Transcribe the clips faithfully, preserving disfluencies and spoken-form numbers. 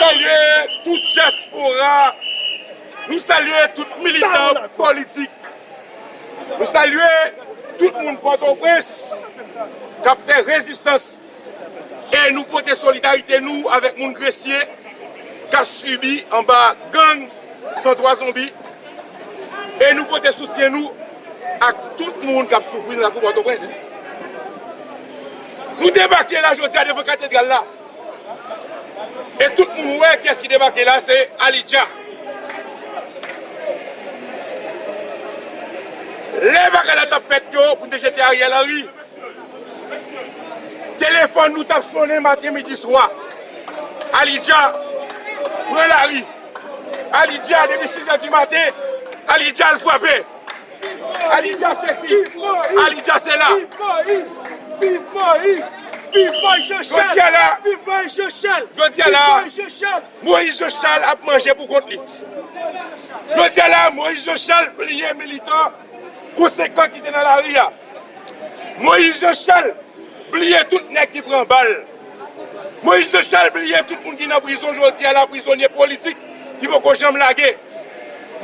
Salye tout dyaspora, nou salye tout militan politik, nou salye tout moun Pòtoprens k ap fè rezistans. E nou pote solidarite nou avèk moun Gresye k ap sibi anba gang san twa zonbi. E nou pote soutyen nou ak tout moun k ap soufri nan lakou Pòtoprens. Nou debake la jodi a devan katedral la. E tout moun wè kiyès ki debake la, se Alidja. Lè bagay la t ap fèt yo, pou n te jete Ariel Henry, telefòn nou t ap sonnen maten, midi, swa. Alidja pran lari. Alidja, depi sis è di maten, Alidja al frape. Alidja sesi. Alidja sela. Viv Moïse! Viv Moïse! Viv Moïse Jean Charles! Jodi a la, Viv Moïse Jean Charles! Jodi a la, Viv Moïse Jean Charles! Moïse Jean Charles ap manje pou kont li. Jodi a la, Moïse Jean Charles bliye militan konsekan ki te nan lari a. Moïse Jean Charles bliye tout nèg ki pran bal. Moïse Jean Charles bliye tout moun ki nan prizon jodi a la, prizonye politik ki poko janm lage.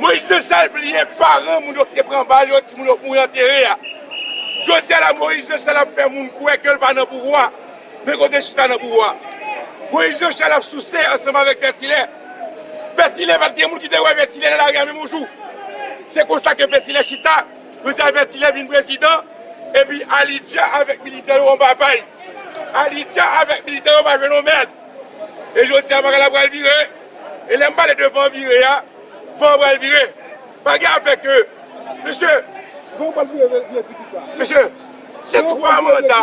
Moïse Jean Charles bliye paran moun yo ki te pran bal yo, timoun yo mouri antere a. Jodi a la, Moïse Jean Charles ap fè moun kwè ke l pa nan pouvwa, men kote l chita nan pouvwa. Moïse Jean Charles ap souse ansanm avèk Pè Tilè. Pè Tilè, pa t gen moun ki te wè Pè Tilè nan lari a menm yon jou. Se konsa ke Pè Tilè chita, jodi a Pè Tilè vin prezidan, epi Alidja avèk militè yo anba pay. Alidja avèk militè yo pa jwenn yon mèd. E jodi a, bagay la pral vire. E lè m pale de van vire a, van pral vire. Pa gen afè ke, mesye, Van pral vire, vire, vire di kisa? Mesye, se twa manda,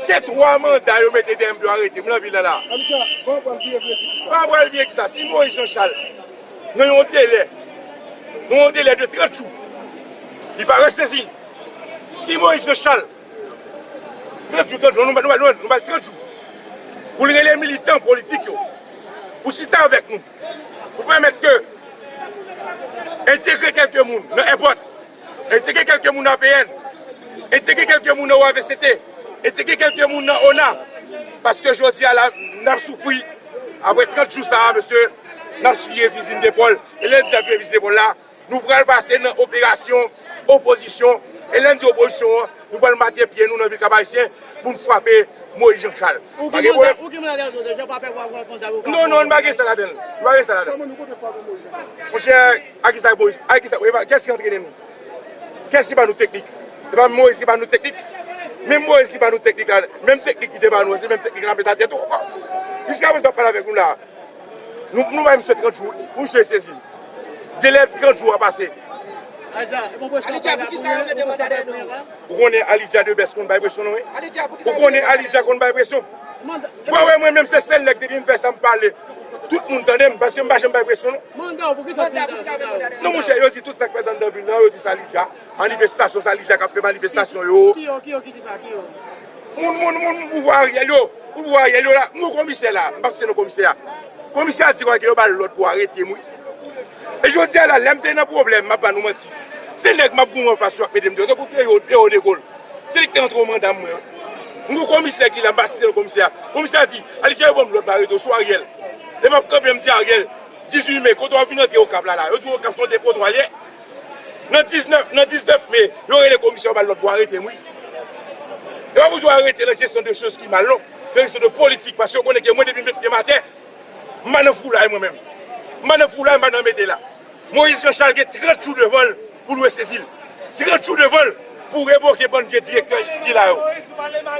se twa manda yo mete dèyè m pou yo arete m nan vil la la. Alidja, van pral vire, vire di kisa? Van pral vire kisa? Si Moïse Jean Charles, nan yon delè, nan yon delè de trant jou, li pa resezi. Si Moïse Jean Charles, trant jou, trant jou, nou ba, nou ba, nou ba, nou ba l trant jou. Pou l rele militan politik yo, pou chita avèk nou, pou pèmèt ke entegre kèlke moun nan èpòt, entegre kèlke moun nan A P N, entegre kèlke moun nan O A V C T, entegre kèlke moun nan ona, paske jodi a la, n ap soufri. Apre trant jou sa a, mesye, n ap siye vizin depòl. E lè n di n ap siye vizin depòl la, nou pral pase nan operasyon opozisyon. E lè n di opozisyon an, nou pral mete pye nou nan vil Kap-Ayisyen pou n frape Moïse Jean Charles. Pa gen pwoblèm. Ou ki mande, ou ki mande, ou pa pè pou al pran zam, ou ka... Non, non, nou pa gen sa ladan l. Nou pa gen sa ladan l. Monchè, a kisa Moïse, a kisa, e pa, kiyès ki antrene nou? Kiyès ki ba nou teknik? E pa Moïse ki ba nou teknik? Menm Moïse ki ba nou teknik la, menm teknik ki te ba nou an, se menm teknik la n ap met atè tou ankò. Jiskaprezan, m ap pale avèk nou la. Nou, nou bay misye trant jou, pou misye sezi. Delè trant jou a pase. Alidja, pou kisa yo mete manda dèyè nou? Ou konnen Alidja de Bès konn bay presyon non, wi. Ou konnen Alidja konn bay presyon. Mwen, mwen menm se sèl nèg depi m fè sa m pale, tout moun tande m, paske m pa janm bay presyon non. Manda, pou kisa manda? Non, monchè, yo di tout sa k fèt anndan vil la, yo di se Alidja. Manifestasyon, se Alidja k ap fè manifestasyon yo. Ki yo, ki yo ki di sa, ki yo? Moun, moun, moun pouvwa Ariel yo, moun pouvwa Ariel yo la, m gon komisè la, m p ap site non komisè a. Komisè a di yo ba l lòd pou arete m, wi. E jodi a la, lè m te nan pwoblèm, m ap ba nou manti. Se nèg m ap goumen anfas yo ap mete m deyò, tankou Pierrot, Pierrot Degaule. Se li ki te antre yon manda mwen an. M gon komisè ki la, m pa site non komisè a. Komisè a di, Alidja yo ban m lòd pou arete w sou Ariel. Lè m ap kanpe, m di Ariel, dizuit me, kote w ap vin antre Okap la la? Yo di Okap se yon depo twal ye. Nan diznèf, nan diznèf me, yo rele komisè, yo ba l lòd pou arete m, wi. Yo pa bezwen arete nan jesyon de choz ki mal, non. Nan jesyon de politik, paske yo konnen ke mwen, depi m met pye m atè, m pa nan foulay mwen menm. M pa nan foulay, m pa nan mete la. Moïse Jean Charles gen trant jou devan l pou l resezi l. Trant jou devan l pou revoke bann vye direktè ki la yo.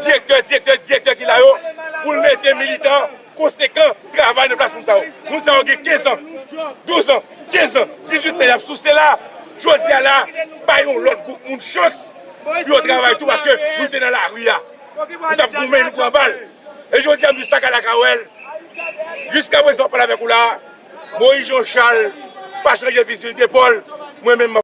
Direktè, direktè, direktè ki la yo, pou l mete militan konsekan travay nan plas moun sa yo. Moun sa yo gen kenz an, douz an, kenz an, dizuit an, y ap souse la. Jodi a la, bay yon lòt gwoup moun chans pou yo travay tou, paske nou te nan lari a. Nou t ap goumen, nou pran bal. E jodi a, m di sa Kalakawèl. Jiskaprezan, m ap pale avèk ou la. Moïse Jean Charles pa chanje fizi l depòl. Mwen menm, m ap